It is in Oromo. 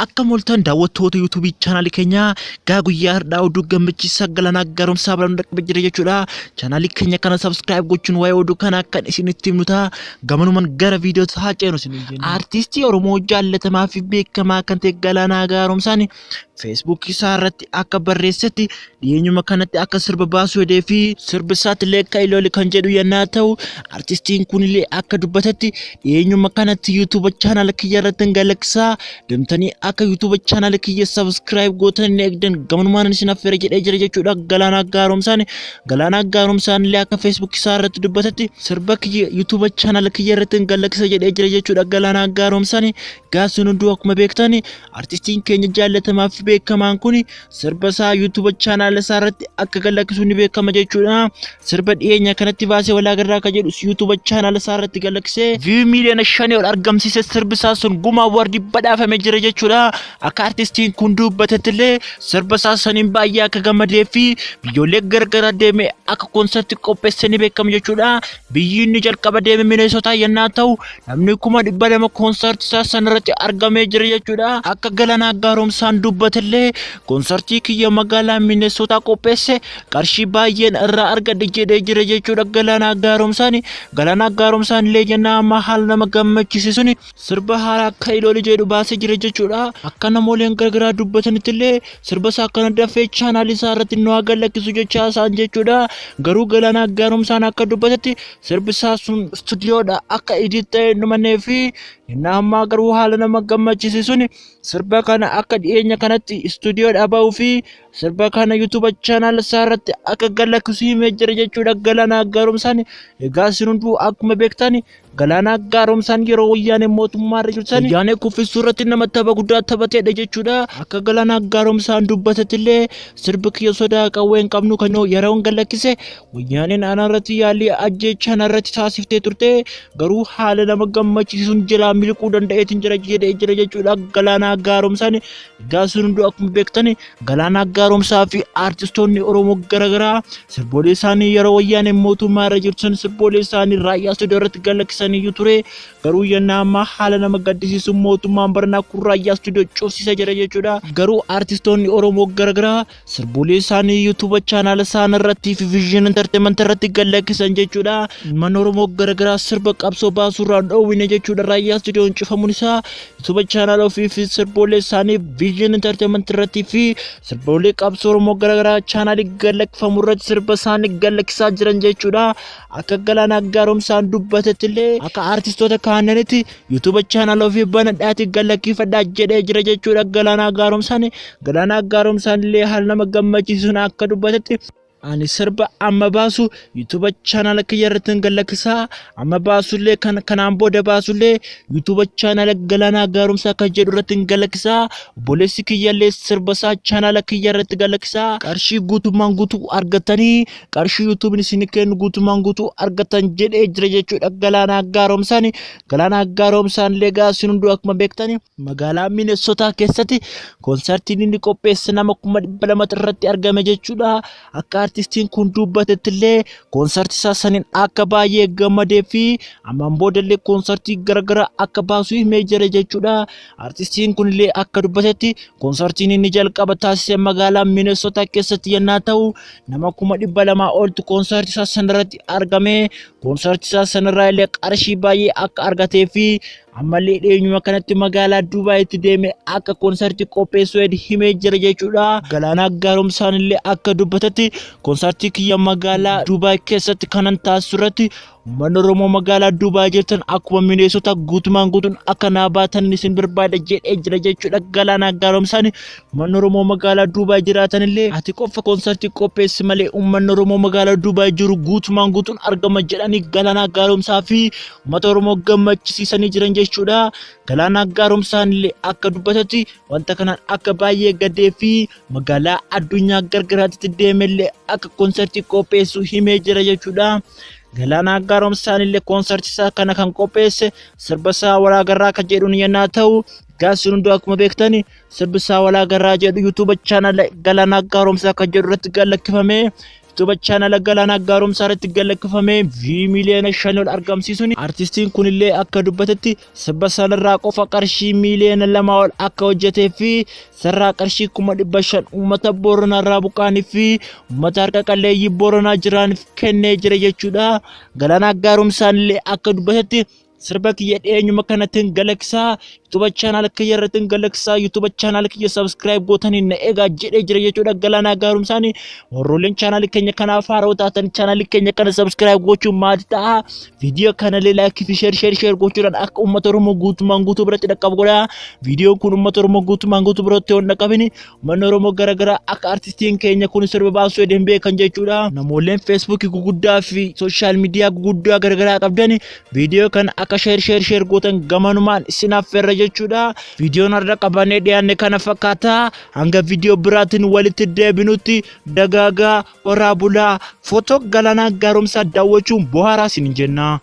Akkam ooltan daawwattoota yuutuubii chaanaalii keenyaa gaa guyyaa har'aa oduu gammachiisaa Galaanaa Gaaromsaa biraan dhaqqabe jira jechuudha. Chaanaalii keenya kana subscribe gochuun waa'ee oduu kanaa kan isinitti himnu ta'a. Gamanumaan gara viidiyootti haa ceenu isiniin jenna. Artiistii Oromoo jaallatamaa fi beekamaa kan ta'e Galaanaa Gaaromsaan feesbuukii isaa irratti akka barreessetti dhiyeenyuma kanatti akka sirba baasuu hedee fi sirba isaatti illee akka ilooli kan jedhu yennaa ta'u, artistiin kunillee akka dubbatetti dhiyeenyuma kanatti yuutuuba chaanaala kiyya irratti hin galakkisaa deemtanii akka yuutuuba chaanaala kiyya subscribe gootan hin eegdan gamanumaan isin affeera jedhee jira jechuudha. Galaanaa Gaaromsaan Galaanaa Gaaromsaan illee akka feesbuuk isaa irratti dubbatetti sirba kiyya yuutuuba chaanaala kiyya irratti hin galakkisa jedhee jira jechuudha. Galaanaa Gaaromsaan gaasiin hunduu akkuma beektan artistiin keenya jaallatamaa fi beekamaan kun sirba isaa yuutuuba chaanaala isaa irratti akka galakkisu ni beekama jechuudha. Sirba dhiyeenya kanatti baasee walaa garraa kan jedhu yuutuuba chaanaala isaa irratti galakkisee viyuu miiliyoona 5 ol argamsiise, sirbi isaa sun gumaa wardii badhaafamee jira jechuudha. Akka artistiin kun dubbatetti illee sirba isaa saniin baay'ee akka gammadee fi biyyoollee garagaraa deemee akka koonsartii qopheesse ni beekama jechuudha. Biyyi inni jalqaba deeme Mineesotaa yennaa ta'u, namni 200,000 koonsartii isaa sanarratti argamee jira jechuudha. Akka Galaanaa Gaaromsaan dubbatellee koonsartii kiyya magaalaa Mineesotaa qopheesse qarshii baay'een irraa argadhe jedhee jira jechuudha Galaanaa Gaaromsaan. Galaanaa Gaaromsaan illee jennaa amma haala nama gammachiisu sirba haaraa akka ilooli jedhu baasee jira jechuudha. Akka namooleen garagaraa dubbatanitti illee sirba isaa akkana dafee chaanaalii isaa irratti nu haa gadlakkisu jechaa isaan jechuudha. Garuu Galaanaa Gaaromsaan akka dubbatetti sirbi isaa sun istuudiyoodha akka edit ta'e dhumannee fi inni ammaa garuu haala nama gammachiisu sirba kana akka dhiyeenya kanatti istuudiyoodha bahuu fi sirba kana yuutuuba chaanaala isaa irratti akka gadlakkisu himee jira jechuudha Galaanaa Gaaromsaan. Egaa isin hunduu akkuma beektan Galaanaa Gaaromsaan yeroo wayyaanee mootummaa irra jirtan wayyaanee kuffisuu irratti nama tapha guddaa taphateedha jechuudha. Akka Galaanaa Gaaromsaan dubbatetti illee sirbi kiyya sodaa qawwee hin qabnu kan yeroo hin galakkise wayyaaneen ana irratti yaalii ajjeechaa ana irratti taasiftee turte, garuu haala nama gammachiisuun jalaa miliquu danda'eetiin jira jedhee jira jechuudha Galaanaa Gaaromsaan. Egaa isin hunduu akkuma beektan Galaanaa Gaaromsaa fi aartistoonni Oromoo garaagaraa sirboolee isaanii yeroo wayyaaneen mootummaa irra jirtan sirboolee isaanii raayyaa istuudiyoo irratti galakkisanii ture. Garuu yennaa ammaa haala nama gaddisiisu mootummaan baranaa kun raayyaa istuudiyoo cufsiisa jira jechuudha. Garuu aartistoonni Oromoo garaagaraa sirboolee isaanii yuutuuba chaanaala isaanii irratti fi Vision Entertainment irratti galakkisan jechuudha. Manni Oromoo garaagaraa sirba qabsoo baasuurraa dhoowwine jechuudha. Raayyaa istuudiyoon cufamuun isaa yuutuuba chaanaala ofii fi sirboolee isaanii Vision Entertainment irratti fi sirboolee qabsoo Oromoo garaagaraa chaanaalii galakkifamu irratti sirba isaanii galakkisaa jiran jechuudha. Akka Galaanaa Gaaromsaan dubbatetti illee akka aartistoota kaanitti yuutuuba chaanaala ofii banadhaati galakkifadhaa jedhee jira jechuudha Galaanaa Gaaromsaan. Galaanaa Gaaromsaan illee haala nama gammachiisuun akka dubbatetti ani sirba amma baasu yuutuuba chaanaala kiyya irratti hin galakkisaa, amma baasullee kan kanaan booda baasullee yuutuuba chaanaala Galaanaa Gaaromsaa kan jedhu irratti hin galakkisaa, obboleessi kiyyallee sirba isaa chaanaala kiyya irratti galakkisaa, qarshii guutummaan guutuu argatanii qarshii yuutuubni isin kennu guutummaan guutuu argatan jedhee jira jechuudha Galaanaa Gaaromsaan. Galaanaa Gaaromsaan illee isin hunduu akkuma beektan magaalaa Minesotaa keessatti koonsartiin inni qopheesse nama 200,000 irratti argame jechuudha. Akka artistiin kun dubbatetti illee koonsartii isaa saniin akka baay'ee gammadee fi ammaan booda illee koonsartii garaagaraa akka baasu himee jira jechuudha. Artistiin kun illee akka dubbatetti koonsartiin inni jalqaba taasise magaalaa Minesotaa keessatti yennaa ta'u, nama 200,000 oltu koonsartii isaa sanarratti argame, koonsartii isaa sanarraa illee qarshii baay'ee akka argatee fi ammallee dhiyeenyuma kanatti magaalaa Dubaayitti deeme akka koonsartii qopheessuu himee jira jechuudha. Galaanaa Gaaromsaan illee akka dubbatetti koonsartii kiyya magaalaa Dubaay keessatti kanan taasisu irratti uummanni Oromoo magaalaa Dubaay jirtan akkuma Mineesota guutumaan guutuun akka naa baatan isin barbaada jedhee jira jechuudha Galaanaa Gaaromsaan. Uummanni Oromoo magaalaa Dubaay jiraatan illee ati qofa koonsartii qopheessi malee uummanni Oromoo magaalaa Dubaay jiru guutumaan guutuun argama jedhanii Galaanaa Gaaromsaa fi uummata Oromoo gammachisiisanii jiran jechuudha. Galaanaa Gaaromsaan illee akka dubbatetti wanta kanaan akka baay'ee gaddee fi magaalaa addunyaa gargaraatti deemellee akka koonsartii qopheessu himee jira jechuudha. Galaanaa Gaaromsaan illee koonsartii isaa kana kan qopheesse sirba isaa walaagarraa kan jedhuun yennaa ta'u, gaasiin hunduu akkuma beektan sirbi isaa walaagarraa jedhu yuutuuba chaanala Galaanaa Gaaromsaa kan jedhu irratti galakkifamee YouTube chaanala Galaanaa Gaaromsaa irratti galakkifamee view 5 miiliyoona ol argamsiisuun, artistiin kunillee akka dubbatetti sirba sanarraa qofa qarshii 2 miiliyoona ol akka hojjetee fi sarraa qarshii 500,000 uummata Booranaa buqqaanii fi uummata harka qalleeyyii Booranaa jiraaniif kennee jira jechuudha. Galaanaa Gaaromsaan illee akka dubbatetti, sirba kiyya dhiyeenyuma kanatti galakkisaa, YouTube channel kiyya irratti galakkisaa, YouTube channel kiyya subscribe gootanii na eegaa jedhee jira jechuudha. Galaanaa Gaaromsaan, warroolleen channel keenya kanaaf haarawaa taatan, channel keenya kana subscribe gochuun maatii ta'a. Viidiyoo kanallee like fi share, share, share gochuudhaan akka uummata Oromoo guutummaan guutuu biratti dhaqqabu godha. Viidiyoon kun uummata Oromoo guutummaan guutuu biratti yoo hin dhaqqabin, uummanni Oromoo garaagaraa akka artistiin keenya kun sirba baasuu hin beekan jechuudha. Namooleen Feesbuukii guguddaa fi social media guguddaa garaagaraa qabdan, viidiyoo kana akka share, share, share gootan gamanumaan isin affeerra jechuudha. Viidiyoon har'a qabannee dhiyaanne kana fakkaata. Hanga viidiyoo biraatiin walitti deebinutti dagaagaa, horaa bulaa. Footoo Galaanaa Gaaromsaa daawwachuun bohaaraa isin jenna.